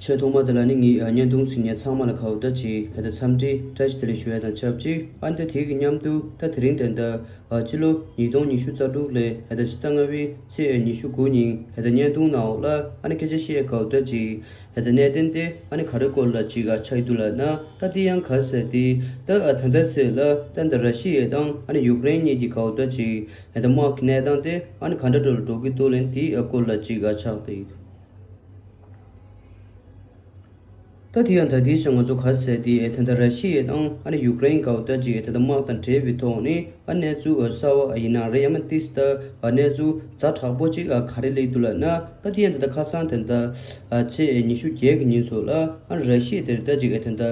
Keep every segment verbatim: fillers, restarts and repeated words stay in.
ཆེས་ཐོག་མ་དེ་ལ་ནི་ངས་ཨ་བརྙན་ཐུང་གཟིགས་མཁན་ཚང་མ་ལ་གའུ་ད་ཅིག་ཧེ་ད་འཚམས་འདྲི་བཀྲ་ཤིས་བདེ་ལེགས་ཞུ་ཡ་དང་ཆབས་ཅིག་ཨ་ནི་ད་དེ་གི་མཉམ་དུ་ད་དེ་རིང་དེ་འདྲ་ཨ་ཕྱི་ལོ་ཉིས་སྟོང་ཉི་ཤུ་རྩ་དྲུག་ལོའི་ཧེ་ད་ཕྱི་ཟླ་ལྔ་པའི་ཚེས་ཉི་ཤུ་དགུ་ཉིན་ཧེ་ད་བརྙན་ཐུང་ནང་འོག་ལ་ཨ་ནི་སྐད་ཆ་བཤད་གའུ་ད་ཅིག་ཧེ་ད་གནད་དོན་དེ་ཨ་ནི་ག་རེ་སྐོར་ལ་ཅིག་ཨ་ཆགས་ཡོད་འདུག་ལབ་ན། ད་དེ་ཡང་ག་ཟེར་དེ་ད་ཨ་ད་ལྟ་ཚེ་ལ་ད་འདི་ར་ཤི་ཡ་དང་ཨ་ནི་ཡུཀ་རེན་གཉིས་ཀྱི་གའུ་ད་ཅིག་ཧེ་ད་དམག་གི་གནས་སྟངས་དེ་ཨ་ནི་ག་འདྲ་འགྲོ་ལ་འགྲོ་གི་འདུག་ལབ་ན་དེའི་ཨ་སྐོར་ལ་ཅིག་ཨ་ཆགས་བསྡད་ཡོད། ད་དེ་ཡང་ད་དེའི་ཆ་ང་ཚོ་ག་ཟེར་དེ་ད་ལྟ་ར་ཤི་ཡ་དང་ཨ་ནི་ཡུཀ་རེན་གའུ་ད་ཅིག་ད་ལྟ་དམག་དང་འབྲེལ་བའི་ཐོག་ནས་ཨ་གནས་ཚུལ་གསར་བ་ཡིན་ན་རེད། ཡང་མིན་ཏིས་ད་གནས་ཚུལ་ཛ་དྲག་པོ་ཅིག་ག་རེ་སླེབས་འདུག་ལབ་ན། ད་དེ་ཡང་ད་ལྟ་ཁ་སང་ད་ལྟ་ཚེས་ཉི་ཤུ་བརྒྱད་ཀྱི་ཉིན་ཚོ་ལ་ཨ་ར་ཤི་ཡ་དེར་ད་ཅིག་ད་ལྟ་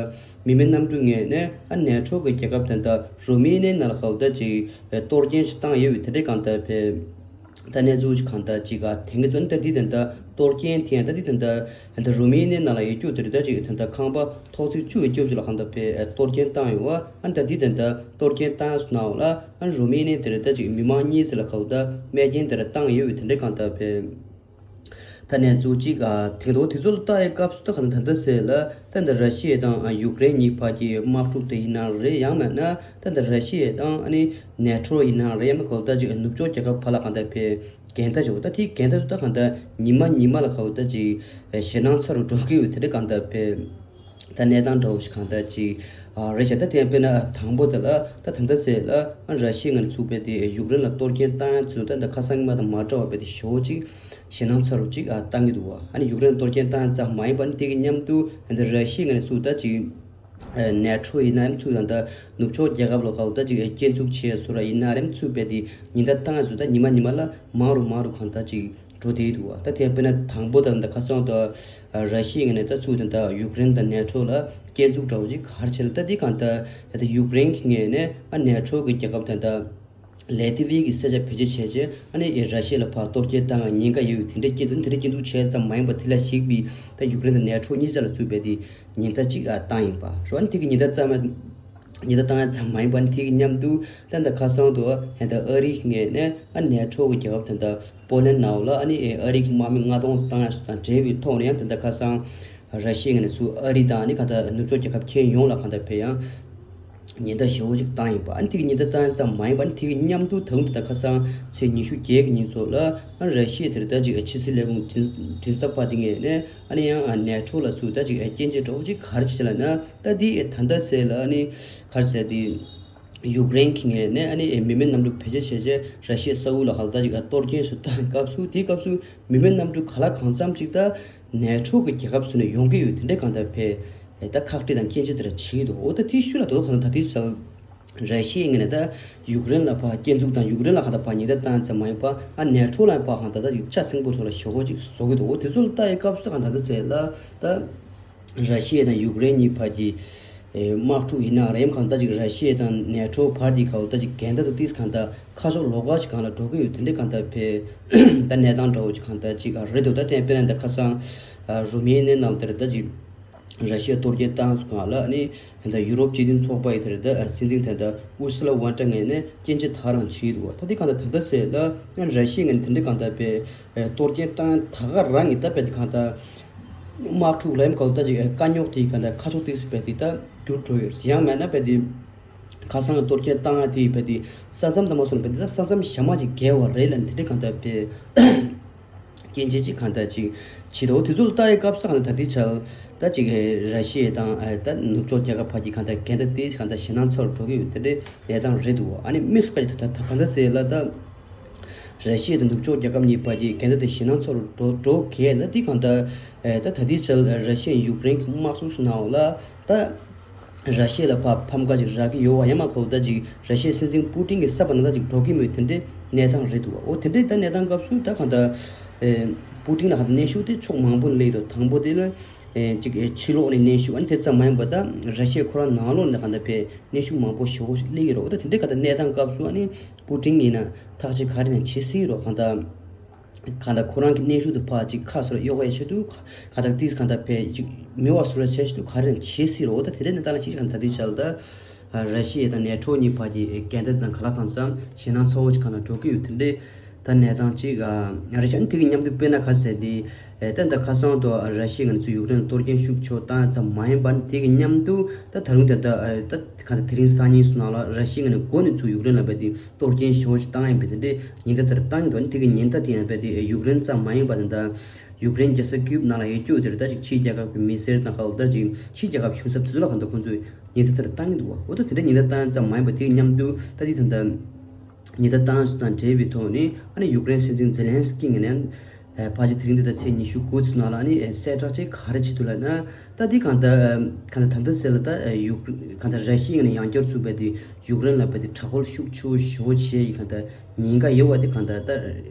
མི་མེད་གནམ་གྲུ་ངོས་ནས་ཨ་ནེ་ཊོ་གི་རྒྱལ་ཁབ་ད་ལྟ་རུ་མི་ནའི་ནང་ལ་གའུ་ད་ཅིག་གཏོར་སྐྱོན་ཞིག་བཏང་ཡོད་པའི་དེ་འདྲའི་གང་ལྟར་ཕེབས། ད་གནས་ཚུལ་གང་ལྟར་ཅིག་ག་དེང་གི་ཚོ་ནི་ད་འདི་དེ་འདྲ་གཏོར་སྐྱོན་དེ་ཡང་ད་འདི་དེ་འདྲ་ད་རུ་མི་ནའི་ནང་ལ་ཡོད་རྒྱུ་དེ་རེད། ད་ཅིག་ད་ཁང་པ་ཐོག་བརྩེགས་བཅུ་ཡི་སྐྱོབ་བཅུ་ལ་གང་ལྟར་ཕེབས་གཏོར་སྐྱོན་བཏང་ཡོད་པ། ཨ་ནི་ད་འདི་དེ་འདྲ་གཏོར་སྐྱོན་བཏང་སོང་ན་འོ་ལ་ཨ་ནི་རུ་མི་ནའི་དེ་རེད། ད་ཅིག་མི་མང་གཉིས་ཙམ་ལ་གའུ་ད་རྨས་སྐྱོན་དེ་འདྲ་བཏང་ཡོད་པའི་དེ་འདྲའི་གང་ལྟར་ཕེབས། ད་གནས་ཚུལ་གཅིག་ཨ་དེང་ཐོག་དེ་ཚོ་ལ་ལྟ་ཡི་སྐབས་སུ་ད་ག་ད་ད་ཟེར་ལ་ད་འདི་ར་ཤི་ཡ་དང་ཨ་ཡུཀ་རེན་གཉིས་བར་གྱི་དམག་འཁྲུག་དེ་ཡིན་ན་རེད། ཡང་མིན་ན་ད་འདི་ར་ཤི་ཡ་དང་ཨ་ནི་ནེ་ཊོ་ཡིན་ན་རེད། ཡང་མིན་གོ་ད་ཅིག་ནུབ་ཕྱོགས་རྒྱལ་ཁབ་བར་ལ་གང་ལྟར་ཕེ་འགལ་ཟླ་བྱུང་། ད་དེའི་འགལ་ཟླ་ཚོ་ད་གང་ལྟར་ཉི་མ་ཉི་མ་ལ་གའུ་ད་ཅིག་ཞེད་སྣང་ཚ་རུ་འགྲོ་གི་ཡོད་དེ་འདྲ་གང་ལྟར་ཕེ། ད་གནས་སྟངས་འདྲ་བོ་ཞིག་གང་ལྟར་ཅིག་ཨ་རེད་ཤག་ད་དེ་ཡང་དཔེར་ན་དང་པོ་དེ་ལ་ད་ད་ལྟ་ཟེར་ལ་ཨ་ར་ཤི་ཡ་ངོས་ནས་ཚུགས་པའི་དེ་ཡུཀ་རེན་ལ་གཏོར་སྐྱོན་བཏང་ཡ་ཚུལ་ད་ད་ཁ་སང་གི་མ་དང་མ་འདྲ་བ་བས་དེ་ཞོ་ཅིག་ཞེད་སྣང་ཚ་རུ་ཅིག་ཨ་བཏང་གི་འདུག་བ། ཨ་ནི་ཡུཀ་རེན་གཏོར་སྐྱོན་བཏང་ཡ་ཙམ་མ་ཡིན་པ་ནི་དེ་གི་མཉམ་དུ་ཨ་ད་ར་ཤི་ཡ་ངོས་ནས་ཚུགས་ད་ཅིག་ཨ་ནེ་ཊོ་ཡིན་ན་ཡང་ཚུགས་ད་ད་ནུབ་ཕྱོགས་རྒྱལ་ཁབ་ལ་གའུ་ད་ཅིག་ཨ་སྐྱོན་འཛུགས་བྱས་སོ་ར་ཡིན་ན་རེམ་ཚུགས་པའི་དེ་ཉེན་བརྡ་བཏང་ཡ་ཚུལ་ད་ཉི་མ་ཉི་མ་ལ་མང་རུ་མང་རུ་གང་ལྟར་ཅིག་འགྲོ་བསྡད་འདུག་བ། ད་དེ་དཔེར་ན་དང་པོ་དང་ད་ཁ་སང་དུ་ར་ཤི་ཡའི་ངོས་ནས་ད་ཚུར་དང་ད་ཡུཀ་རེན་དང་ནེ་ཊོ་ལ་སྐྱོན་འཛུགས་འདྲ་བོ་ཅིག་ག་རེ་བྱས་ན། ད་འདི་གང་ལྟར་ད་ཡུཀ་རེན་གྱི་ངོས་ནས་ཨ་ནེ་ཊོ་གི་རྒྱལ་ཁབ་དང་ད་ལེ་ཏི་ཝི་གི་ས་ཆ་བེད་སྤྱོད་བྱས་རྗེས་ཨ་ནི་ཨེ་ར་ཤི་ཡ་ལ་ཕར་གཏོར་སྐྱོན་བཏང་བའི་ཉེན་ཁ་ཡོད་དེ་འདྲའི་སྐྱོན་འཛུགས་དེ་འདྲའི་སྐྱོན་འཛུགས་བྱས་ཙམ་མ་ཡིན་པར་དེ་ལ་གཞིགས་པའི་ད་ཡུཀ་རེན་དང་ནེ་ཊོ་གཉིས་ཆ་ལ་ཚུར་རྦད་དེ་ཉེན་བརྡ་གཅིག་ཨ་བཏང་ཡིན་པ་རེད་བ། ཨ་ནི་དེ་གི་ཉེན་བརྡ་ཙམ་ཉེན་བརྡ་བཏང་ཡ་ཙམ་མ་ཡིན་པར་ཨ་ནི་དེ་གི་མཉམ་དུ་ད་ལྟ་ཁ་སང་དུ་ཨ་ད་ཨ་རིའི་ངོས་ནས་ཨ་ནེ་ཊོ་གི་རྒྱལ་ཁབ་དེ་འདྲ་པོ་ལན་ནང་ལ་ཨ་ནི་ཨ་རི་གི་དམག་མི་ལྔ་སྟོང་བཏང་ཡ་སོགས་དང་འབྲེལ་བའི་ཐོག་ནས་ཡང་དེ་འདྲ་ཁ་སང་ར་ཤི་ཡའི་ངོས་ནས་ཚུར་ཨ་རི་དང་ཨ་ནི་ག་ད་ནུབ་ཕྱོགས་རྒྱལ་ཁབ་ཁྱོན་ཡོངས་ལ་ག་ད་ཕེ་ཡང་ཉེན་བརྡ་ཞེ་པོ་ཅིག་བཏང་ཡིན་པ། ཨ་ནི་དེ་གི་ཉེན་བརྡ་བཏང་ཡ་ཙམ་མ་ཡིན་པར་ཨ་ནི་དེ་གི་མཉམ་དུ་ད་རུང་དེ་འདྲ་ཁ་སང་ཚེས་ཉི་ཤུ་བརྒྱད་ཀྱི་ཉིན་ཚོ་ལ་ཨ་ར་ཤི་ཡ་དེར་ད་ཅིག་ཕྱི་སྲིད་ལས་ཁུངས་མགྲིན་མགྲིན་ཚབ་པ་དེ་ངོས་ནས་ཨ་ནི་ཡང་ནེ་ཊོ་ལ་ཚུར་ད་ཅིག་སྐྱོན་བརྗོད་འདྲ་བོ་ཅིག་ག་རེ་བྱས་ལབ་ན། ད་འདི་ད་ལྟ་ཟེར་ལ་ཨ་ནི་ག་རེ་ཟེར་དེ། ཡུཀ་རེན་གྱི་ངོས་ནས་ཨ་ནི་མི་མེད་གནམ་གྲུ་བེད་སྤྱོད་བྱས་རྗེས་ར་ཤི་ཡའི་ས་ཁུལ་ལ་ག་ལ་ད་ཅིག་གཏོར་སྐྱོན་སུ་བཏང་སྐབས་སུ་དེའི་སྐབས་སུ་མི་མེད་གནམ་གྲུ་ག་ལ་གང་འཚམ་ཅིག་ད་ནེ་ཊོ་གི་རྒྱལ་ཁབ་སུ་ནས་ཡོང་གི་ཡོད་དེ་འདྲའི་གང་ལྟར་ཕེ་ད་ཁག་དཀྲི་དང་སྐྱོན་བརྗོད་དེ་འདྲ་བྱེད་ཀྱི་འདུག་འོ་ད་དེའི་ཤུལ་ལ་དོ་གང་ད་དེའི་ཚལ་ར་ཤི་ཡའི་ངོས་ནས་ད་ཡུཀ་རེན་ལ་ཕར་སྐྱོན་འཛུགས་དང་ཡུཀ་རེན་ལ་ག་ད་ཕར་ཉེན་བརྡ་བཏང་ཙམ་མ་ཡིན་པ་ཨ་ནེ་ཊོ་ལ་ཕར་གང་ད་ད་ཅིག་ཆ་ཚིང་པོ་ཚོ་ལ་ཞོ་གོ་ཅིག་བཟོ་གི་འདུག་འོ་དེ་ཚོ་ལ་ལྟ་ཡི་སྐབས་སུ་གང་ད་ད་ཚལ་ལ་ད། ར་ཤི་ཡ་དང་ཡུཀ་རེན་གཉིས་བར་གྱི་ཨེ་དམག་འཁྲུག་ཡིན་ན་རེམ་གང་ལྟར་ཅིག་ར་ཤི་ཡ་དང་ནེ་ཊོ་བར་གྱི་ག་ལ་ད་ཅིག་འགལ་ཟླ་དང་ཏིས་གང་ལྟར་ཁ་ཕྱོགས་ལོགས་ཀ་ཞིག་སྒང་ལ་འགྲོ་གི་ཡོད་དེ་འདྲའི་གང་ལྟར་ཕེ་ད་གནས་སྟངས་འདྲ་བོ་ཅིག་གང་ལྟར་ཅིག་ཨ་རེད་འདུག་ད་དེ་དཔེར་ན་ད་ཁ་སང་ཨ་རུ་མི་ནའི་ནང་དེར་ད་ཅིག་ར་ཤི་ཡ་གཏོར་སྐྱོན་བཏང་སོང་གང་ལ་ཨ་ནི་ད་ཡུ་རོབ་སྤྱི་མཐུན་ཚོགས་པ་ཡི་དེར་ད་ཨ་སྲིད་འཛིན་དེ་ད་ཨུར་སུ་ལ་ཝན་ཏྲ་ངོས་ནས་སྐྱོན་བརྗོད་ད་རང་བྱས་འདུག་ད་དེ་གང་ལྟར་ད་ལྟ་ཟེར་ལ་ཨ་ར་ཤི་ཡ་ངོས་ནས་དེ་འདྲའི་གང་ལྟར་ཕེ་ཨེ་གཏོར་སྐྱོན་བཏང་ད་ག་རང་གི་ད་ཕེ་དེ་གང་ལྟར། དམག་འཁྲུག་ལ་ཡང་གང་ལྟར་ཅིག་དཀའ་རྙོག་དེའི་གང་ལྟར་ཁ་ཕྱོགས་ཏོག་ཙམ་རྦད་དེ་ད་འགྱུར་འགྲོ་ཡོད་རེད། ཡང་མིན་ན་རྦད་དེ་ཁ་སང་གི་གཏོར་སྐྱོན་བཏང་ཡ་དེ་རྦད་དེ་ས་མཚམས་དང་མ་སོང་རྦད་དེ་ད་ས་མཚམས་གཞན་མ་ཅིག་བརྒལ་བ་རེད་ལབ་ནས་དེ་འདྲའི་གང་ལྟར་རྦད་སྐྱོན་བརྗོད་ཅིག་གང་ལྟར་ཅིག་བྱེད་དོ། དེ་ཚོ་ལ་ལྟ་ཡི་སྐབས་སུ་གང་ལྟར་ད་ལྟའི་ཆར་ད་ཅིག་ར་ཤི་ཡ་དང་ད་ནུབ་ཕྱོགས་རྒྱལ་ཁབ་བར་གྱི་གང་ལྟར་འགལ་ཟླ་དེ་གང་ལྟར་ཞེད་སྣང་ཚ་རུ་འགྲོ་གི་ཡོད་དེ་འདྲའི་གནས་སྟངས་རེད་འདུག་ཨ་ནི་དམིགས་སུ་བཀར་ཏེ་ད་ད་ད་ལྟ་ཟེར་ལ་ད། ར་ཤི་ཡ་དང་ནུབ་ཕྱོགས་རྒྱལ་ཁབ་གཉིས་བར་གྱི་འགལ་ཟླ་དེ་ཞེད་སྣང་ཚ་རུ་འགྲོ་འགྲོ་གས་ལ་དེ་གང་ལྟར་ཨེ་ད་ད་ལྟའི་ཆར་ར་ཤི་ཡ་ཡུཀ་རེན་གྱི་དམག་ཤུགས་སུ་ནང་ལ་ད་ར་ཤི་ཡ་ལ་ཕར་ཕམ་ཁ་ཅིག་རག་གི་ཡོད་བ་ཡང་མ་གོ་ད་ཅིག་ར་ཤི་ཡའི་སྲིད་འཛིན་པུ་ཏིན་གྱི་ས་བ་ན་ད་ཅིག་འགྲོ་གི་མེད་དེ་འདྲའི་གནས་སྟངས་རེད་འདུག་བ། འོ་དེ་འདྲའི་ད་གནས་སྟངས་སྐབས་སུ་ད་གང་ལྟར་ཨེ་པུ་ཏིན་ལ་ཧ་ད་གནོན་ཤུགས་དེ་ཕྱོགས་མང་པོ་ནས་སླེབས་འདུག་དང་པོ་དེ་ལ་ཨེ་ཅིག་ཨེ་ཕྱི་ལོགས་ནས་གནོན་ཤུགས། ཨ་ནི་དེ་ཙམ་མ་ཡིན་པ་ད་ར་ཤི་ཡ་ཁོ་རང་ནང་ལོགས་ནས་གང་ལྟར་ཕེ་གནོན་ཤུགས་མང་པོ་ཞེ་པོ་ཞིག་སླེབས་ཀྱི་རེད། འོ་ད་དེ་འདྲའི་གང་ལྟར་གནས་སྟངས་སྐབས་སུ་ཨ་ནི་པུ་ཏིན་ཡིན་ན་ཐག་གཅོད་ག་རེ་ཡང་བྱེད་སྲིད་རོགས་གང་ལྟར། གང་ལྟར་ཁོ་རང་གི་གནོན་ཤུགས་དེ་ཕར་ཅིག་ཁ་སོར་གཡོག་ཡའི་ཆེད་དུ་གང་ལྟར་ཏིས་གང་ལྟར་ཕེ་ཅིག་མི་བ་སོར་ཡའི་ཆེད་དུ་ག་རེ་ཡང་བྱེད་སྲིད་རོགས། འོ་ད་དེ་འདྲའི་གནས་སྟངས་ལ་ཅིག་གང་ལྟར་དེ་ཆར་ད་ར་ཤི་ཡ་དང་ནེ་ཊོ་གཉིས་བར་གྱི་འགལ་ཟླ་དང་ག་ལ་གང་འཚམ་ཞེད་སྣང་ཚ་བོ་ཅིག་གང་ལ་འགྲོ་གི་ཡོད་དེ་འདྲའི་ ད་གནས་སྟངས་གཅིག་ཨ་རེད་ཤག་དེ་གི་མཉམ་དུ་དཔེར་ན་ག་ཟེར་དེ་ཨེ་ད་ད་ཁ་སང་དུ་ར་ཤི་ཡ་ང་ཚོ་ཡུཀ་རེན་ལ་གཏོར་སྐྱོན་ཤུགས་ཆེ་བཏང་ཙམ་མ་ཡིན་པར་དེ་གི་མཉམ་དུ་ད་ད་རུང་དེ་ད་ཨེ་ད་ག་ད་དེ་རིང་སང་ཉིན་སུ་ནང་ལ་ར་ཤི་ཡ་ང་ནས་འགོ་ནས་ཚུར་ཡུཀ་རེན་ལ་བས་དེ་གཏོར་སྐྱོན་ཞེ་པོ་ཞིག་བཏང་ཡིན་པས། དེ་འདྲའི་ཉེན་བརྡ་དེར་བཏང་གི་འདུག་དེ་གི་ཉེན་བརྡ་དེ་ཡང་བས་དེ་ཡུཀ་རེན་ཙམ་མ་ཡིན་པར་དེ་ད་ཡུཀ་རེན་རྒྱལ་ས་ཀིབ་ནང་ལ་ཡོད་རྒྱུ་དེར་ད་ཅིག་ཕྱིའི་རྒྱལ་ཁབ་ཀྱི་མི་སེར་དང་ག་ལ་ད་ཅིག་ཕྱིའི་རྒྱལ་ཁབ་གཞུང་ཚབ་དེ་ཚོ་ལ་ག་ད་ཁོང་ཚོས་ཉེན་བརྡ་དེར་བཏང་གི་འདུག་བ། འོ་ད་དེ་འདྲ་ཉེན་བརྡ་བཏང་ཙམ་མ་ཡིན་པ་དེ་གི་མཉམ་དུ་ད་དེ་ད་ད། ཉེན་བརྡ་བཏང་ས་དང་འབྲེལ་བའི་ཐོག་ནས་ཨ་ནི་ཡུཀ་རེན་སྲིད་འཛིན་ཛེ་ལན་སི་ཀི་ངོས་ནས་ཕལ་ཆེར་དེ་རིང་འདི་ད་ཚེས་ཉི་ཤུ་དགུ་ཚོ་ནང་ལ་ཨ་ནི་གསལ་བསྒྲགས་ཅིག་ག་རེ་བྱེད་འདུག་ལབ་ན། ད་འདི་གང་ལྟར་གང་ལྟར་ད་ལྟ་ཟེར་ལ་ད་ཡུཀ་གང་ལྟར་ར་ཤི་ཡ་ངོས་ནས་ཡང་བསྐྱར་ཚུར་བས་དེ་ཡུཀ་རེན་ལ་བས་དེ་དྲག་རྒོལ་ཤུགས་ཆེ་བོ་ཞེ་པོ་བྱེད་ཡི་གང་ལྟར་ཉེན་ཁ་ཡོད་པ་དེ་གང་ལྟར་ད་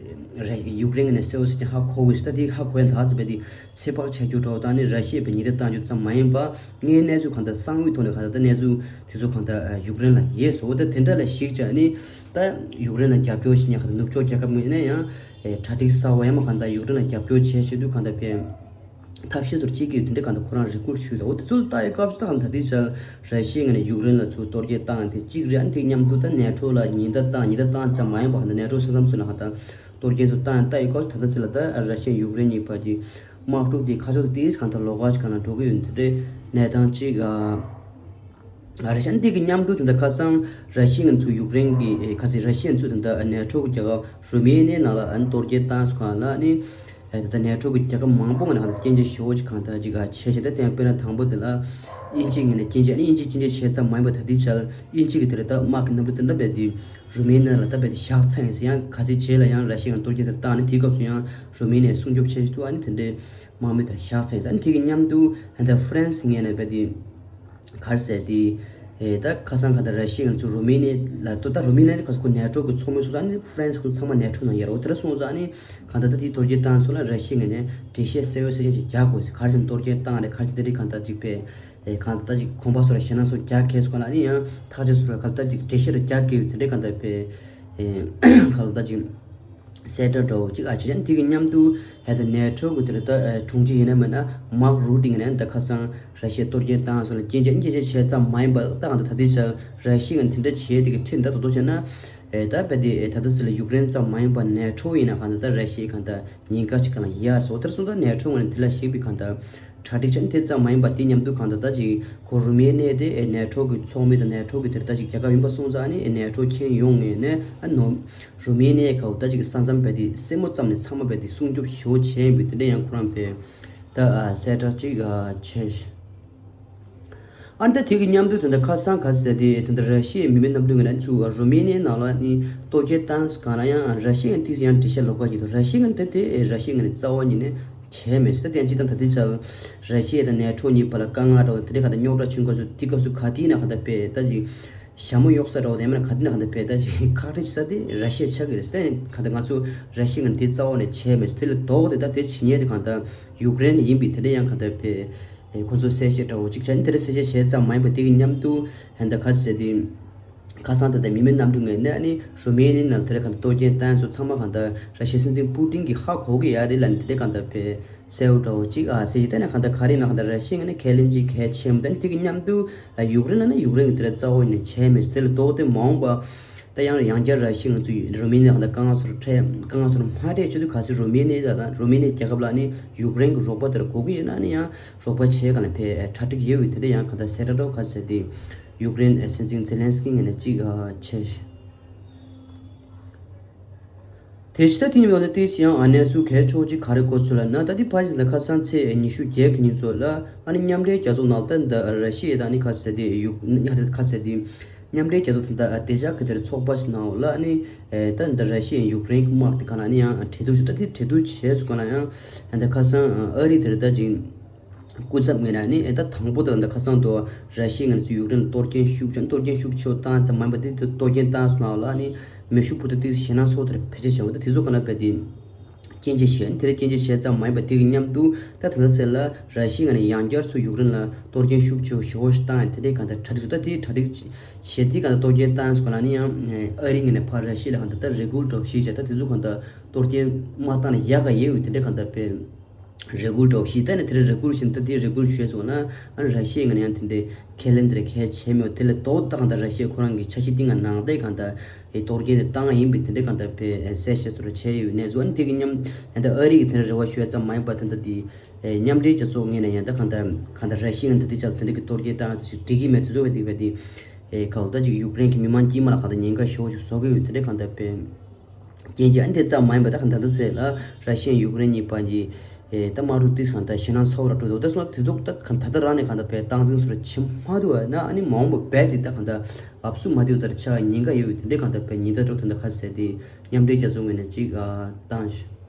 ར་ཡུཀ་རེན་ངོས་ནས་གསལ་པོ་ཟེར་གྱི་ཧ་གོ་དགོས་ཟེར། ད་དེ་ཧ་གོ་ཡ་ད་ཚོ་བས་དེ་ཚོད་དཔག་བྱ་རྒྱུ་འདྲ་བོ་དང་ཨ་ནི་ར་ཤི་ཡས་བས་ཉེན་བརྡ་བཏང་རྒྱུ་ཙམ་མ་ཡིན་པ་ངའི་གནས་ཚུལ་གང་ལྟར་གསང་བའི་ཐོག་ནས་གང་ལྟར་ད་གནས་ཚུལ་དེ་ཚོ་གང་ལྟར་ཡུཀ་རེན་ལ་ཡོད་ཟེར། འོ་ད་དེ་འདྲ་ལ་གཞིགས་བྱས་ཨ་ནི། ད་ཡུཀ་རེན་ལ་རྒྱབ་སྐྱོར་བྱེད་མཁན་ག་ད་ནུབ་ཕྱོགས་རྒྱལ་ཁབ་ངོས་ནས་ཡང་ཨེ་གྲ་སྒྲིག་གསར་པ་ཡང་མ་གང་ད་ཡུཀ་རེན་ལ་རྒྱབ་སྐྱོར་བྱེད་བྱེད་དུས་གང་ད་ཕན་ཐབས་ཤེས་ཚོར་གཅིག་གིས་དེ་འདྲ་གང་ད་ཁོ་རང་རེ་སྐུལ་ཞུས་ད། འོ་དེ་ཚོ་ལྟ་ཡི་སྐབས་སུ་ད་གང་ད་དེ་ཆ་ར་ཤི་ཡའི་ངོས་ནས་ཡུཀ་རེན་ལ་ཚུར་གཏོར་སྐྱོན་བཏང་དེ་གཅིག་རེད། ཨ་ནི་དེ་མཉམ་དུ་ད་ནེ་ཊོ་ལ་ཉེན་བརྡ་བཏང་ཉེན་བརྡ་བཏང་ཙམ་མ་ཡིན་པ་གང་ད་ནེ་ཊོ་ས་མཚམས་ཚོ་ལ་གང་ད་གཏོར་སྐྱོན་ཚོ་བཏང་ལྟ་ཡི་སྐབས་སུ་ད་ལྟ་ཚེ་ལ་ད་ར་ཤི་ཡ་ཡུཀ་རེན་གཉིས་བར་གྱི་དམག་འཁྲུག་དེ་ཁ་ཕྱོགས་དེ་གང་ད་ལོགས་ཀ་ཅིག་གང་ལ་འགྲོ་གི་ཡོད། དེ་འདྲའི་གནས་སྟངས་གཅིག་ཨ། ཨ་རེ་ཤ་འདི་གི་མཉམ་དུ་དེ་འདྲ་ཁ་སང་ར་ཤི་ཡ་ང་ཚོ་ཡུཀ་རེན་གྱི་ཨེ་ཁ་སང་ར་ཤི་ཡ་ང་ཚོ་དེ་འདྲ་ནེ་ཊོ་གི་རྒྱལ་ཁབ་རུ་མེ་ནི་ཡའི་ནང་ལ་ཨ་ནི་གཏོར་སྐྱོན་བཏང་སོང་གང་ལ་ནི་ཨེ་ད་ལྟ་ནེ་ཊོ་གི་རྒྱལ་ཁབ་མང་པོ་ང་ནས་ཧ་ད་སྐྱོན་བརྗོད་ཞེ་པོ་ཅིག་གང་ལྟར་ཅིག་ཨ་བྱས་བྱས་ད་དེ་དཔེར་ན་དང་པོ་དེ་ལ་དབྱིན་ཇི་ངོས་ནས་སྐྱོན་བརྗོད་ཨ་ནི་དབྱིན་ཇི་སྐྱོན་བརྗོད་བྱས་ཙམ་མ་ཡིན་པ་ད་ལྟའི་ཆར་དབྱིན་ཇི་གི་དེ་རེད་ད་དམག་གི་གནམ་གྲུ་དེ་འདྲ་བས་དེ་རུ་མེ་ནི་ཡ་ལ་ད་བས་དེ་བཞག་ཚར་ཡིན་ཟེར། ཡང་ག་ཚོད་རྗེས་ལ་ཡང་ར་ཤི་ཡ་ང་གཏོར་སྐྱོན་དེ་བཏང་ནས་དེའི་སྐབས་སུ་ཡང་རུ་མེ་ནི་ཡ་སྲུང་སྐྱོབ་བྱས་ཐུབ་ཨ་ནི་དེ་འདྲའི་དམག་མི་དེ་བཞག་ཚར་ཡིན་ཟེར། ཨ་ནི་དེ་གི་མཉམ་དུ་ཧན་ད་ཧྥ་རན་སི་ངོས་ནས་བས་དེ། ག་རེ་ཟེར་དེ། ཨེ་ད་ཁ་སང་ག་ད་ར་ཤི་ཡ་ང་ཚོ་རུ་མེ་ནི་ཡ་ལ་ཏོ་ད་རུ་མེ་ནི་ཡ་ནི་ཁ་སང་ཁོ་ནེ་ཊོ་གི་ཚོགས་མི་སོང་ཙང་ནི་ཧྥ་རན་སི་ཁོ་ཚང་མ་ནེ་ཊོ་ནང་ཡོད་རེད། འོ་དེ་འདྲ་སོང་ཙང་ནི་གང་ལྟར་ད་དེ་གཏོར་སྐྱོན་བཏང་སོང་ལ་ར་ཤི་ཡ་ངོས་ནས་འགྲེལ་བཤད་གསལ་པོ་གསལ་རྐྱང་ཞིག་རྒྱག་དགོས་ཟེར། ག་རེ་བྱས་ནས་གཏོར་སྐྱོན་བཏང་རེད། ག་རེ་བྱས་དེ་འདྲའི་གང་ལྟར་ཅིག་བས་ཨེ་གང་ལྟར་ཅིག་གོམ་པ་སོགས་ལ་ཞེད་སྣང་སོགས་རྒྱག་གལ་སོང་ལ་ནི་ཡང་ཐག་གཅོད་སོགས་ལ་གང་ལྟར་ཅིག་འགྲེལ་བཤད་རྒྱག་དགོས་དེ་འདྲའི་གང་ལྟར་བས་ཨེ་གང་ལྟར་ཅིག་གསལ་བསྒྲགས་འདྲ་བོ་གཅིག་ཨ་བྱས་ཙང་དེ་གི་མཉམ་དུ་ཧེ་ད་ནེ་ཊོ་གི་དེ་རེད་ད་ཨ་དྲུང་ཆེ་ཡིན་ན་མིན་ན་མཱག་རུ་ཏི་ངོས་ནས་ད་ཁ་སང་ར་ཤི་ཡ་གཏོར་སྐྱོན་བཏང་སོང་ལ་སྐྱོན་བརྗོད་སྐྱོན་བརྗོད་བྱས་ཙམ་མ་ཡིན་པ་ད་གང་ལྟར་ད་ལྟའི་ཆར་ར་ཤི་ཡ་ངོས་ནས་དེ་འདྲ་བྱས་དེ་གི་ཁྲིད་ད་དོ་དོ་བྱས་ན་ཨེ་ད་བས་དེ་ཨེ་ད་ལྟ་ཟེར་ལ་ཡུཀ་རེན་ཙམ་མ་ཡིན་པ་ནེ་ཊོ་ཡིན་ན་གང་ལྟར་ད་ར་ཤི་ཡའི་གང་ལྟར་ཉེན་ཁ་ཅིག་གང་ལ་ཡར་སོང་། དེར་སོང་ད་ནེ་ཊོ་ངོས་ནས་དེ་ལ་གཞིགས་པའི་གང་ལྟར་གྲ་སྒྲིག་བྱས་ནས་དེ་ཙམ་མ་ཡིན་པ་དེ་མཉམ་དུ་གང་ལྟར་ད་ཅིག་ཁོ་རུ་མེ་ནི་ཡ་དེ་ཨེ་ནེ་ཊོ་གི་ཚོགས་མི་དང་ནེ་ཊོ་གི་དེར་ད་ཅིག་རྒྱལ་ཁབ་ཡིན་པ་སོང་ཙང་ཨ་ནི་ཨེ་ནེ་ཊོ་ཁྱོན་ཡོངས་ངོས་ནས་ཨ་ནོ། རུ་མེ་ནི་ཡའི་ཁ་ད་ཅིག་ས་མཚམས་བས་དེ་སེན་མོ་བརྩམས་ནས་ཚང་མ་བས་དེ་སྲུང་སྐྱོབ་ཞེ་པོ་བྱས་ཡིན་པས་དེ་འདྲ་ཡང་ཁོ་རང་བས་ད་ཨ་གསལ་བསྒྲགས་ཅིག་ཨ་བྱས། ཨ་ནི་ད་དེ་གི་མཉམ་དུ་དེ་འདྲ་ཁ་སང་ག་ཟེར་དེ་དེ་འདྲ་ར་ཤི་ཡའི་མི་མེད་གནམ་གྲུ་ངོས་ནས་ཚུར་རུ་མེ་ནི་ཡའི་ནང་ལ་ནི་གཏོར་སྐྱོན་བཏང་སོང་གང་ལ་ཡང་ར་ཤི་ཡ་ངོས་ནས་ཏིག་ཙམ་ཡང་འགྲེལ་བཤད་ལོགས་ཀ་གྱིས་འདུག་ར་ཤི་ཡ་ངོས་ནས་དེ་དེ་ར་ཤི་ཡ་ངོས་ནས་རྩ་བ་ཉིད་ནས་བྱས་མེད་ཟེར། ད་དེ་ཡང་སྤྱིར་བཏང་ད་ལྟའི་ཆར་ར་ཤི་ཡ་དང་ནེ་ཊོ་གཉིས་བར་ལ་དཀའ་ངལ་འདྲ་བོ་དེ་འདྲའི་གང་ལྟར་རྙོག་དྲ་བྱུང་སྐབས་སུ་དེ་སྐབས་སུ་ག་དུས་ཡིན་ན་གང་ལྟར་བས་ད་ཅིག་ཞྭ་མོ་གཡོག་ས་འདྲ་བོ་དེ་མིན་ན་ག་དུས་ཡིན་ན་གང་ལྟར་བས་ད་ཅིག་ཁག་དཀྲི་བྱེད་ས་དེ་ར་ཤི་ཡ་ཆགས་ཀྱི་རེད་ཟེར། གང་ལྟར་ང་ཚོ་ར་ཤི་ཡ་ངོས་ནས་དེ་རྩ་བ་ནས་བྱས་མེད་ཟེར། དེ་ལས་ལྡོག་སྟེ་ད་དེ་བྱེད་མཁན་དེ་གང་ལྟར་ཡུཀ་རེན་ཡིན་པས་དེ་འདྲ་ཡང་གང་ལྟར་བས། ཨེ་ཁོ་ཚོ་གསལ་བཤད་འདྲ་བོ་ཅིག་བྱས་ནས་དེ་འདྲ་གསལ་བཤད་བྱས་ཙམ་མ་ཡིན་པ་དེ་གི་མཉམ་དུ་ཧན་ད་ག་ཟེར་དེ། ཁ་སང་ད་ལྟ་མི་མེད་གནམ་གྲུ་ངོས་ནས་ནི་རུ་མེ་ནི་ཡའི་ནང་དེ་འདྲ་གང་ལྟར་གཏོར་སྐྱོན་བཏང་སོང་། ཚང་མ་གང་ལྟར་ར་ཤི་ཡའི་སྲིད་འཛིན་པུ་ཏིན་གྱིས་ཧ་གོ་གི་ཡོད་རེད་ལབ་ནས་དེ་འདྲ་གང་ལྟར་བས་གསལ་པོ་འདྲ་བོ་ཅིག་ཨ་གསལ་བྱེད་ད་ནི་གང་ལྟར་ག་རེ་ཡིན་ན་གང་ལྟར་ར་ཤི་ཡ་ངོས་ནས་ཁས་ལེན་ཅིག་གལ་ཆེན་པོ་ད་ནི་དེ་གི་མཉམ་དུ་ཨ་ཡུཀ་རེན་ལ་ནི་ཡུཀ་རེན་གྱིས་དེ་འདྲ་རྩ་བ་ཉིད་ནས་བྱས་མེད་ཟེར་ལ་ལྡོག་སྟེ་མ་འོངས་པ། ད་ཡང་ཡང་བསྐྱར་ར་ཤི་ཡ་ང་ཚོས་རུ་མེ་ནི་ཡ་གང་ལྟར་དཀའ་ངལ་སོགས་འཕྲད་དཀའ་ངལ་སོགས་མ་འཕྲད་ཆེད་དུ་གལ་སྲིད་རུ་མེ་ནི་ཡ་དང་རུ་མེ་ནི་ཡའི་རྒྱལ་ཁབ་ལ་ནི་ཡུཀ་རེན་གྱི་རོགས་པ་དེར་དགོས་ཀྱི་ཡོད་ན་ནི་ཡང་རོགས་པ་བྱེད་ག་ལ་ཕེ་གྲ་སྒྲིག་ཡོད་འོས་དེ་འདྲ་ཡང་གང་ལྟར་གསལ་བསྒྲགས་འདྲ་བོ་ག་ཟེར་ཏེ་ཡུཀ་རེན་སྲིད་འཛིན་ཛེ་ལན་སི་ཀི་ངོས་ནས་གཅིག་བྱས། དེ་ཕྱི་ད་དེ་ཉིན་ཡོང་ན་དེ་ཕྱི་ཡང་ཨ་ནེ་སུ་གལ་ཆོག་ཅིག་ག་རེ་གོ་ཚུལ་ལ་ན་ད་དེ་ཕ་ཞིག་ལ་ཁ་སང་ཚེས་ཉི་ཤུ་བརྒྱད་ཀྱི་ཉིན་ཚོ་ལ་ཨ་ནི་མཉམ་འབྲེལ་རྒྱལ་ཚོགས་ནང་ད་འདི་ར་ཤི་ཡ་དང་ནི་ག་ཟེར་ཏེ་ཡུཀ་ཡ་རེད་ག་ཟེར་ཏེ། མཉམ་འབྲེལ་རྒྱལ་ཚོགས་དེ་ད་བདེ་འཇགས་ཀྱི་དེར་ཚོགས་པ་ཞིག་ནང་ལ་ནི་ད་འདི་ར་ཤི་ཡ་ཡུཀ་རེན་གྱི་དམག་དེ་ག་ལ་ནི་ཡང་གྲོས་བསྡུར་ཞུ་ད་དེ་གྲོས་བསྡུར་བྱས་སུ་ག་ལ་ཡང་ད་ཁ་སང་ཨ་རི་དེར་ད་ཅིག་སྐུ་ཚབ་ངོས་ནས་ནི་ད་དང་པོ་དེ་ད་ཁ་སང་དུ་ར་ཤི་ཡ་ང་ཚོས་ཡུཀ་རེན་ལ་གཏོར་སྐྱོན་ཤུགས་ཆེ་གཏོར་སྐྱོན་ཤུགས་ཆེ་བཏང་ཙམ་མ་ཡིན་པ་དེ་དེ་གཏོར་སྐྱོན་བཏང་སོང་ལ་ནི་མེ་ཤུགས་འཕུར་མདའ་དེ་ཞེད་སྣང་ཚོགས་དེར་བེད་སྤྱོད་བྱས་པ་ད་དེ་ཚོ་ག་ལ་བས་དེ། སྐྱོན་བརྗོད་བྱས་དེ་ལ་སྐྱོན་བརྗོད་བྱས་ཙམ་མ་ཡིན་པ་དེ་གི་མཉམ་དུ་ད་ད་ལྟ་ཟེར་ལ་ར་ཤི་ཡ་ནས་ཡང་བསྐྱར་ཚུར་ཡུཀ་རེན་ལ་གཏོར་སྐྱོན་ཤུགས་ཆེ་བོ་ཞེ་པོ་ཞིག་བཏང་ཡང་དེ་འདྲའི་གང་ལྟར་གྲ་སྒྲིག་ད་དེ་གྲ་སྒྲིག་བྱས་དེ་གང་ལྟར་གཏོར་སྐྱོན་བཏང་སོང་ལ་ནི་ཡང་ཨ་རི་ངོས་ནས་ཕར་ར་ཤི་ཡ་ལ་གང་ལྟར་ད་རེ་སྐུལ་འདྲ་བོ་ཞིག་བྱས་ད་དེ་ཚོ་གང་ལྟར་གཏོར་སྐྱོན་མ་བཏང་ན་ཡག་ག་ཡོད་འོས་དེ་འདྲའི་གང་ལྟར་དཔེ་ རེ་སྐུལ་འདྲ་བོ་ཞིག་ད་ནི་དེ་རེ་སྐུལ་བཞིན་ད་དེ་རེ་སྐུལ་ཞུས་སོང་ན་ཨ་ནི་ར་ཤི་ཡའི་ངོས་ནས་ཡང་དེ་འདྲའི་ཁས་ལེན་དེ་རེ་གལ་ཆེ་མེད་དེ་ལས་ཏོག་ཏག་ད་ར་ཤི་ཡ་ཁོ་རང་གི་འཆར་གཞི་སྟེང་ང་ནང་བསྡད་གང་ད་གཏོར་སྐྱོན་དེ་བཏང་ཡིན་པའི་དེ་འདྲའི་གང་ད་བས་གསལ་བཤད་སོགས་བྱས་ཡོད་ནས་བཟོ་ཨ་ནི་དེ་གི་མཉམ་ཡང་ད་ཨ་རི་གི་དེ་འདྲ་རེ་བ་ཞུ་ཡ་ཙམ་མ་ཡིན་པ་ད་ད་དེ་མཉམ་འབྲེལ་རྒྱལ་ཚོགས་ངོས་ནས་ཡང་ད་གང་ད་གང་ད་ར་ཤི་ཡ་ད་དེ་ཅག་དེ་འདྲ་གི་གཏོར་སྐྱོན་བཏང་ཡ་དེ་ཞིག་འགྲིག་གི་མེད་དེ་ཚོ་བས་དེ་བས་དེ་གང་ད་ཅིག་ཡུཀ་རེན་གི་མི་མང་དཀྱུས་མ་ལ་གང་ད་ཉེན་ཁ་ཞེ་པོ་ཞིག་བཟོ་གི་ཡོད་དེ་འདྲའི་གང་ད་བས། རྐྱེན་གྱིས་ཨ་ནི་དེ་ཙམ་མ་ཡིན་པ་ད་ད་ལྟ་ཚེ་ལ་ར་ཤི་ཡ་ཡུཀ་རེན་གཉིས་བར་གྱི་ད་དམག་འཁྲུག་དེ་གང་ལྟར་ཞེད་སྣང་ཚ་བོ་ར་འགྲོ་འདུག་ད་སོང་དེ་ཚོ་ད་གང་ད་ལྟ་རང་ནས་གང་ལྟར་བས་སྟངས་འཛིན་སོར་ཕྱིན་མ་འདུག་ན་ཨ་ནི་མ་འོངས་པ་རྦད་དེ་ད་གང་ལྟར་ཨབ་སུ་མ་དེའུ་ལྟར་ཆགས་ཉེན་ཁ་ཡོད་དེ་འདྲའི་གང་ལྟར་བས་ཉེན་བརྡ་འགྲོ་དེ་འདྲ་ཁ་གསལ་ཏེ་མཉམ་འབྲེལ་རྒྱལ་ཚོགས་ངོས་ནས་ཅིག་བཏང་ཞིང་།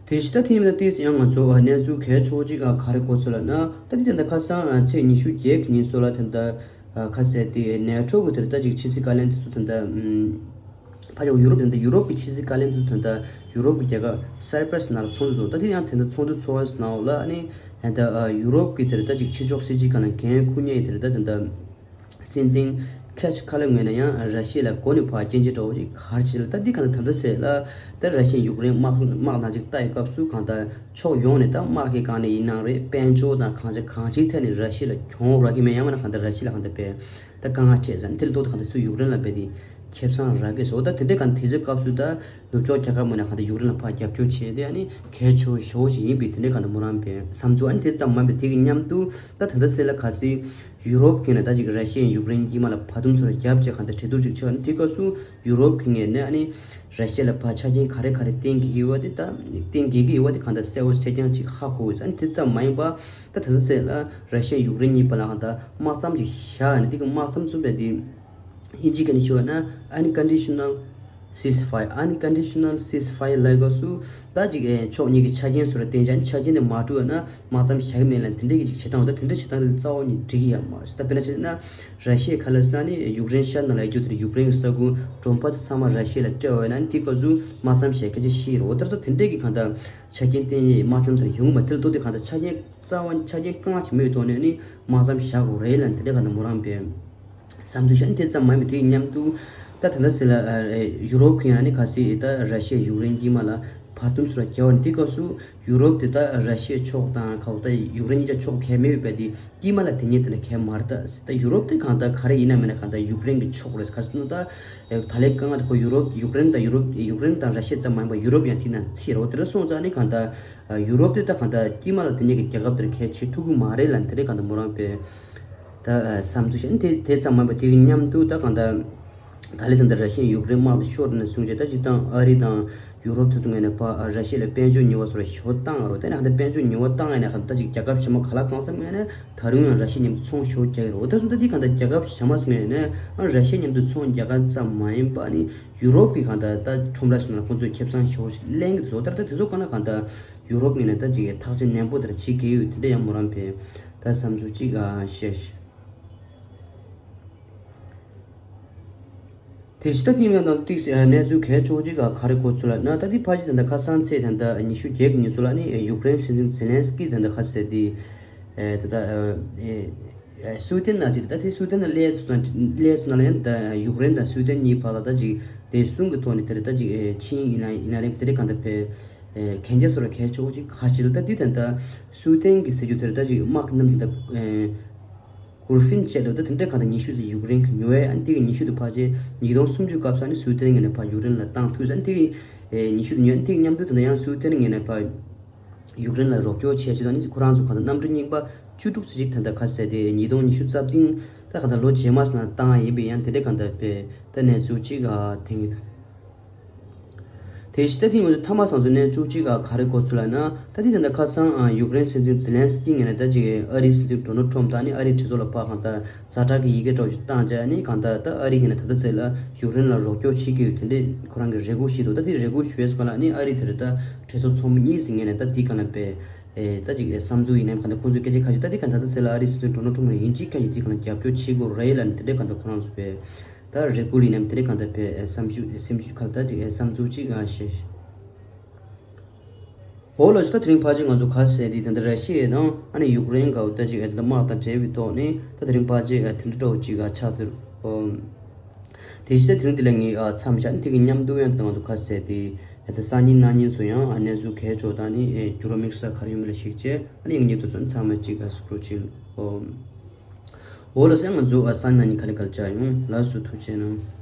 དེ་བཞིན་ད་ཐེངས་མིན་ན་ཏིས་ཡང་ང་ཚོ་གནས་ཚུལ་གལ་ཆེ་བོ་ཅིག་ག་རེ་གོ་ཚོད་ལ་ན་ད་དེ་དེ་འདྲ་ཁ་སང་ཚེས་ཉི་ཤུ་བརྒྱད་ཀྱི་ཉིན་སོགས་ལ་དེ་འདྲ་ཁ་གསལ་ཏེ་ནེ་ཊོ་གི་དེ་འདྲ་ཅིག་ཕྱི་སྲིད་བཀའ་བློན་དེ་ཚོ་དེ་འདྲ་ཕ་ཡག་ཡུ་རོབ་དེ་འདྲ་ཡུ་རོབ་ཀྱི་ཕྱི་སྲིད་བཀའ་བློན་དེ་ཚོ་དེ་འདྲ་ཡུ་རོབ་ཀྱི་རྒྱལ་ཁབ་སའི་པྲས་ནང་ལ་ཚོགས་འདུ་ཚོགས། ད་དེ་ཡང་དེ་འདྲ་ཚོགས་འདུ་ཚོགས་པའི་ནང་ལ་ཨ་ནི་དེ་འདྲ་ཡུ་རོབ་ཀྱི་དེ་འདྲ་ཅིག་ཕྱི་ཕྱོགས་སྲིད་ཇུས་སྒང་ལ་འགན་འཁུར་མཁན་དེ་འདྲ་དེ་འདྲ། སྲིད་འཛིན་ཁེ་ཆི་ཁ་ལའི་ངོས་ནས་ཡང་ར་ཤི་ཡ་ལ་མགོ་ནས་ཕར་སྐྱོན་བརྗོད་འདྲ་བོ་ཞིག་ག་རེ་བྱས་ལ་ད་འདི་གང་ལྟར་ད་ལྟ་ཚེ་ལ་ད་ར་ཤི་ཡ་ཡུཀ་རེན་དམག་དམག་ནང་ཅིག་ལྟ་ཡི་སྐབས་སུ་གང་ལྟར་ཕྱོགས་ཡོངས་ནས་ད་དམག་གི་སྒང་ནས་ཡིན་ནའང་རེད། དཔལ་འབྱོར་དང་གང་ཅི་གང་ཅིའི་ཐད་ནས་ར་ཤི་ཡ་ལ་གྱོང་རག་གི་མེད། ཡང་མིན་ན་གང་ལྟར་ར་ཤི་ཡ་ལ་གང་ལྟར་བས་ད་དཀའ་ངལ་འཕྲད་ཟེར་ན་དེ་ལ་ལྡོག་ཏུ་གང་ལྟར་སུ་ཡུཀ་རེན་ལ་བས་དེ་ཁེ་བཟང་རག་གི་བཟོ། ད་དེ་འདྲའི་གང་དེ་ཚོའི་སྐབས་སུ་ད་ནུབ་ཕྱོགས་རྒྱལ་ཁབ་མིན་ན་གང་ལྟར་ཡུཀ་རེན་ལ་ཕར་རྒྱབ་སྐྱོར་བྱས་ཏེ་ཨ་ནི་གལ་ཆེ་བོ་ཞེ་པོ་ཞིག་ཡིན་པའི་དེ་འདྲའི་གང་ལྟར་མོ་རང་བས་བསམ་ཚུལ་ཨ་ནི་དེ་ཙམ་མ་ཡིན་པའི་དེ་གི་མཉམ་དུ། ད་ད་ལྟ་ཚེ་ལ་ག་སྲིད་ཡུ་རོབ་ཀྱིས་ན་ད་ཅིག་ར་ཤི་ཡ་ཡུཀ་རེན་དཀྱིལ་མ་ལ་བར་འདུམ་སོགས་རྒྱབ་བྱས་གང་ལྟར་གྲོས་བསྡུར་ཅིག་ཆགས་ནས་དེ་སྐབས་སུ་ཡུ་རོབ་ཀྱི་ངོས་ནས་ཨ་ནི་ར་ཤི་ཡ་ལ་ཕར་ཆ་རྐྱེན་ག་རེ་ག་རེ་བསྟན་དགོས་ཀྱི་ཡོད་པ་དེ་ད་བསྟན་དགོས་ཀྱི་ཡོད་པ་དེ་གང་ལྟར་གསལ་བོ་གསལ་རྐྱང་ཅིག་ཧ་གོ་དགོས། ཨ་ནི་དེ་ཙམ་མ་ཡིན་པ་ད་ད་ལྟ་ཚེ་ལ་ར་ཤི་ཡ་ཡུཀ་རེན་གཉིས་བར་ལ་གང་ལྟར་དམག་མཚམས་ཅིག་བཞག་ནས་དེ་གི་དམག་མཚམས་བཙུགས་པའི་དེ། དབྱིན་ཇིའི་སྐད་ནས་ཞུ་བ་ན་unconditional ceasefire། unconditional ceasefire ལབ་སྐབས་སུ་ད་ཅིག་ཨེ་ཕྱོགས་གཉིས་ཀྱི་ཆ་རྐྱེན་སོགས་ལ་བརྟེན་ཀྱང་ཆ་རྐྱེན་དེ་མ་གྲུབ་ན་དམག་མཚམས་བཞག་གི་མེད་ལ་དེ་འདྲའི་གི་ཅིག་བྱེད་སྟངས་འོ་ད་དེ་འདྲ་བྱེད་སྟངས་རིགས་རྩ་བ་ཉིད་འགྲིག་གི་ཡོད་མ་རེད། ད་དཔེར་ན་བྱས་ན་ར་ཤི་ཡའི་ཁ་ལར་ཟེར་ན་ནི་ཡུཀ་རེན་ཤར་ནང་ལ་ཡོད་རྒྱུ་དེ་ཡུཀ་རེན་གྱི་ས་ཁུལ་གྲོང་པ་ཚང་མ་ར་ཤི་ཡ་ལ་སྤྲད་པ་ཡིན་ན་ནི་དེའི་སྐབས་སུ་དམག་མཚམས་བཞག་སྐད་ཆ་བཤད་ཡོད་རེད། འོ་ད་ཚོ་དེ་འདྲའི་གི་གང་ལྟར་ཆ་རྐྱེན་བརྟེན་ནས་དམག་མཚམས་དེར་ཡོང་གི་མ་དེ་ལ་ལྟོས་དེ་གང་ལྟར་ཆ་རྐྱེན་རྩ་བ་ཆ་རྐྱེན་རྐང་ཅིག་མེད་ཐོག་ནས་ནི་དམག་མཚམས་བཞག་དགོས་རེད་ལ་དེ་འདྲའི་གང་ལྟར་མོ་རང་པས། བསམ་ཚུལ་བཤད་དེ་ཙམ་མ་ཡིན་པའི་དེའི་མཉམ་དུ་ད་ད་ལྟ་ཟེར་ལ་ཡུ་རོབ་ཀྱི་ཡང་ནི་ག་སྲིད་ད་ར་ཤི་ཡ་ཡུཀ་རེན་དཀྱིལ་མ་ལ་བར་འདུམ་སོགས་རྒྱག་པ་ནི་དེའི་སྐབས་སུ་ཡུ་རོབ་དེ་ད་ར་ཤི་ཡའི་ཕྱོགས་དང་ག་བ་ད་ཡུཀ་རེན་གཉིས་ཆ་ཕྱོགས་གལ་མེད་པའི་དེ་དཀྱིལ་མ་ལ་དེ་ཉིད་དེ་ལ་གལ་མ་རེད། ད་ད་ཡུ་རོབ་དེ་གང་ལྟར་ག་རེ་ཡིན་ན་མིན་ན་གང་ལྟར་ཡུཀ་རེན་གྱི་ཕྱོགས་རེད། ག་རེ་ཟེར་ན་ད་ད་ལའི་དཀའ་ངལ་དེ་ཁོ་ཡུ་རོབ་ཡུཀ་རེན་དང་ཡུ་རོབ་ཡུཀ་རེན་དང་ར་ཤི་ཡ་ཙམ་མ་ཡིན་པར་ཡུ་རོབ་ཡང་དེ་ནང་ཚུད་རེད། དེ་འདྲ་སོང་ཙང་ནི་གང་ལྟར་ཡུ་རོབ་དེ་ད་གང་ལྟར་དཀྱིལ་མ་ལ་དེ་ཉིད་ཀྱི་རྒྱལ་ཁབ་དེར་གལ་ཆེ་ཐུབ་ཀྱི་མ་རེད་ལ་དེ་འདྲའི་གང་ལྟར་མོ་རང་པས། ད་བསམ་ཚུལ་བཤད་དེ་དེ་ཙམ་མ་ཡིན་པ་དེ་གི་མཉམ་དུ་ད་གང་ལྟར་ད་ལས་དང་ད་ར་ཤི་ཡ་ཡུཀ་རེན་དམག་དེ་ཤོར་ནས་བཟུང་བྱས་ད་སྤྱིར་བཏང་ཨ་རི་དང་ཡུ་རོབ་དེ་ཚོ་ངོས་ནས་ཕར་ར་ཤི་ཡ་ལ་དཔལ་འབྱོར་ཉེས་པ་སོགས་ཞེ་པོ་བཏང་ཡོད་རེད། དེ་ནས་གང་ལྟར་དཔལ་འབྱོར་ཉེས་པ་བཏང་ཡ་ནས་གང་ལྟར་ཅིག་རྒྱལ་ཁབ་གཞན་པ་ག་ལ་གང་འཚམ་ངོས་ནས་ད་རུང་ཡང་ར་ཤི་ཡ་མཉམ་དུ་ཚོང་ཞེ་པོ་རྒྱག་གི་རེད། འོ་ད་སོང་ད་དེ་གང་ལྟར་རྒྱལ་ཁབ་གཞན་པ་ཚོ་ངོས་ནས་ཨ་ར་ཤི་ཡ་མཉམ་དུ་ཚོང་རྒྱག་ག་ཙམ་མ་ཡིན་པ་ནི་ཡུ་རོབ་ཀྱི་གང་ལྟར་ད་ཁྲོམ་ར་སོགས་ནང་ཁོང་ཚོས་ཁེ་བཟང་ཞེ་པོ་ཞིག་ལེན་གི་འདུག་ད་ལྟ་དེ་ཚོ་གང་ལ་གང་ལྟར་ཡུ་རོབ་ངོས་ནས་ད་ཅིག་ཐག་གཅོད་ནན་པོ་དེ་འདྲ་བྱེད་ཀྱི་ཡོད་དེ་འདྲ་ཡང་མོ་རང་པས། ད་བསམ་ཚུལ་གཅིག་ཨ་བཤད་ཤིག་དེ་ཕྱི་ད་ཐེངས་མ་དང་ཏིག་ཙམ་གནས་ཚུལ་གལ་ཆེ་བོ་གཅིག་ག་རེ་གོ་ཚུལ་ལ་ན་ད་དེ་ཕ་ཅི་ད་ལྟ་ཁ་སང་ཚེས་ད་ལྟ་ཉི་ཤུ་བརྒྱད་ཀྱི་ཉིན་སུ་ལ་ནི་ཡུཀ་རེན་སྲིད་འཛིན་ཛེ་ལན་སི་ཀི་ད་ལྟ་ཁ་ཟེར་དེ་ད་ལྟ་སུའི་ཏན་ན་ཅིག་ད་དེ་སུའི་ཏན་ན་སླེབས་སོང་ན་སླེབས་སོང་ན་ལ་ཡང་ད་ཡུཀ་རེན་དང་སུའི་ཏན་གཉིས་བར་ལ་ད་ཅིག་བདེ་སྲུང་གི་ཐོག་ནས་དེར་ད་ཅིག་ཕྱིན་ཡིན་ན་ཡིན་ན་རེད་དེ་རེད་གང་ལྟར་བས། གན་རྒྱ་སོགས་ལ་གལ་ཆེ་བོ་ཅིག་ག་ཅི་ལ་ད་འདི་ད་ལྟ་སུའི་ཏན་གྱི་ཟེར་རྒྱུ་དེར་ད་ཅིག་དམག་གི་གནམ་གྲུ་ད་གུར་ཧྥིན་བཅས་འདུག་ད་དེ་འདྲའི་གང་ལྟར་ཉི་ཤུ་ཙམ་ཡུཀ་རེན་གྱི་ཉོ་བས་ཨ་ནི་དེ་གི་ཉི་ཤུ་དུ་ཕལ་ཆེར་ཉིས་སྟོང་སུམ་ཅུ་སྐབས་སུ་ཨ་ནི་སུའི་ཏན་ངོས་ནས་ཕར་ཡུཀ་རེན་ལ་བཏང་ཐུབ་ས་ཨ་ནི་དེ་གི་ཉི་ཤུ་དུ་ཉོ་ཨ་ནི་དེ་གི་མཉམ་དུ་ད་ལྟ་ཡང་སུའི་ཏན་ངོས་ནས་ཕར་ཡུཀ་རེན་ལ་རོགས་སྐྱོར་བྱས་ཆེད་དུ་ཨ་ནི་ཁོ་རང་ཚོ་གང་ལྟར་གནམ་གྲུ་རྙིང་པ་བཅུ་དྲུག་ཙམ་ཅིག་ད་ལྟ་ག་ཟེར་ཏེ་ཉིས་སྟོང་ཉི་ཤུ་རྩ་བདུན་ད་གང་ལྟར་ལོ་རྗེས་མ་ཟེར་ན་བཏང་ཡིན་པས་ཡང་དེ་འདྲའི་གང་ལྟར་པས་ད་གནས་ཚུལ་ཅིག་ཨ་དེང་གི་དེ་བཞིན་ད་ཐེངས་ང་ཚོ་ཐ་མ་སང་ཚོ་གནས་ཚུལ་གཅིག་ག་ག་རེ་གོ་ཚུལ་ལ་ན་ད་ཐེངས་ད་ལྟ་ཁ་སང་ཡུཀ་རེན་སྲིད་འཛིན་ཛེ་ལན་སི་ཀི་ངོས་ནས་ད་ཅིག་ཨ་རིའི་སྲིད་འཛིན་ཌོ་ནལ་ཊམ་དང་ནི་ཨ་རིའི་གྲོས་ཚོགས་ལ་ཕར་གང་ལྟར་ཛ་དྲག་གི་ཡི་གེ་འདྲ་བོ་ཞིག་བཏང་བྱས་ནི་གང་ལྟར་ད་ཨ་རི་ངོས་ནས་ད་ལྟ་ཚེ་ལ་ཡུཀ་རེན་ལ་རོགས་སྐྱོར་བྱེད་ཀྱི་ཡོད་དེ་འདྲའི་ཁོ་རང་གི་རེ་སྐུལ་ཞིག་འདུག་ད་དེ་རེ་སྐུལ་ཞུ་བའི་སྐོར་ལ་ནི་ཨ་རི་དེ་རེད་ད་གྲོས་ཚོགས་ཚོགས་མི་གཉིས་སུ་ངོས་ནས་ད་དེའི་སྒང་ལ་པས་ད་ཅིག་བསམ་ཚུལ་ཡིན་ནའི་གང་ལྟར་ཁོང་ཚོའི་སྐད་ཆ་ཁ་ཤས་ད་དེ་གང་ལྟར་ད་ཚེ་ལ་ཨ་རིའི་སྲིད་འཛིན་ཌོ་ནལ་ཊམ་ལ་ཡིན་གཅིག་མིན་གཅིག་གང་ལ་རྒྱབ་སྐྱོར་བྱེད་དགོས་རེད་ལ་ནི་དེ་འདྲའི་གང་ལྟར་ཁོ་རང་ཚོ་པས། ད་རེ་སྐུལ་ཡིན་ནམ་དེ་འདྲའི་གང་ལྟར་པའི་བསམ་ཤུགས་སེམས་ཤུགས་ག་ལ་ད་ཅིག་བསམ་ཚུལ་ཅིག་ང་ཞེས། འོ་ལགས་སོ། ད་དེ་རིང་ཕལ་ཆེར་ང་ཚོ་ག་ཟེར་དེ་ད་ལྟ་ར་ཤི་ཡ་དང་ཨ་ནི་ཡུཀ་རེན་ག་བ་ད་ཅིག་ཨེ་ད་དམག་དང་འབྲེལ་བའི་ཐོག་ནས་ད་དེ་རིང་ཕལ་ཆེར་ཨེ་དེ་འདྲ་འདྲ་བོ་ཅིག་ག་ཆགས་ཐུབ། དེ་བཞིན་དེ་རིང་དེ་ལ་ངས་ཨ་མཚམས་བཞག་ནས་དེ་གི་མཉམ་དུ་ཡང་དང་དུ་ཁ་གསལ་ཏེ་ད་ལྟ་སང་ཉིན་གནངས་ཉིན་སུ་ཡང་ཨ་གནས་ཚུལ་གལ་ཆོག་དང་ནི་ཨེ་འགྱུར་བ་དམིགས་བསལ་ག་རེ་ཡོད་མེད་ལ་གཞིགས་བྱས། ཨ་ནི་ངས་ཉིད་དུ་སོན་ཚང་མ་གཅིག་ག་སུ་ཁྲོ་ཆིན་ཨོ། འོ་ལགས་སོ། ང་ཚོ་ཨ་སང་གནངས་ཉིན་ག་ལེ་ག་ལེ་བཅར་ཡོང་། ལགས་སོ། ཐུགས་རྗེ་གནང་།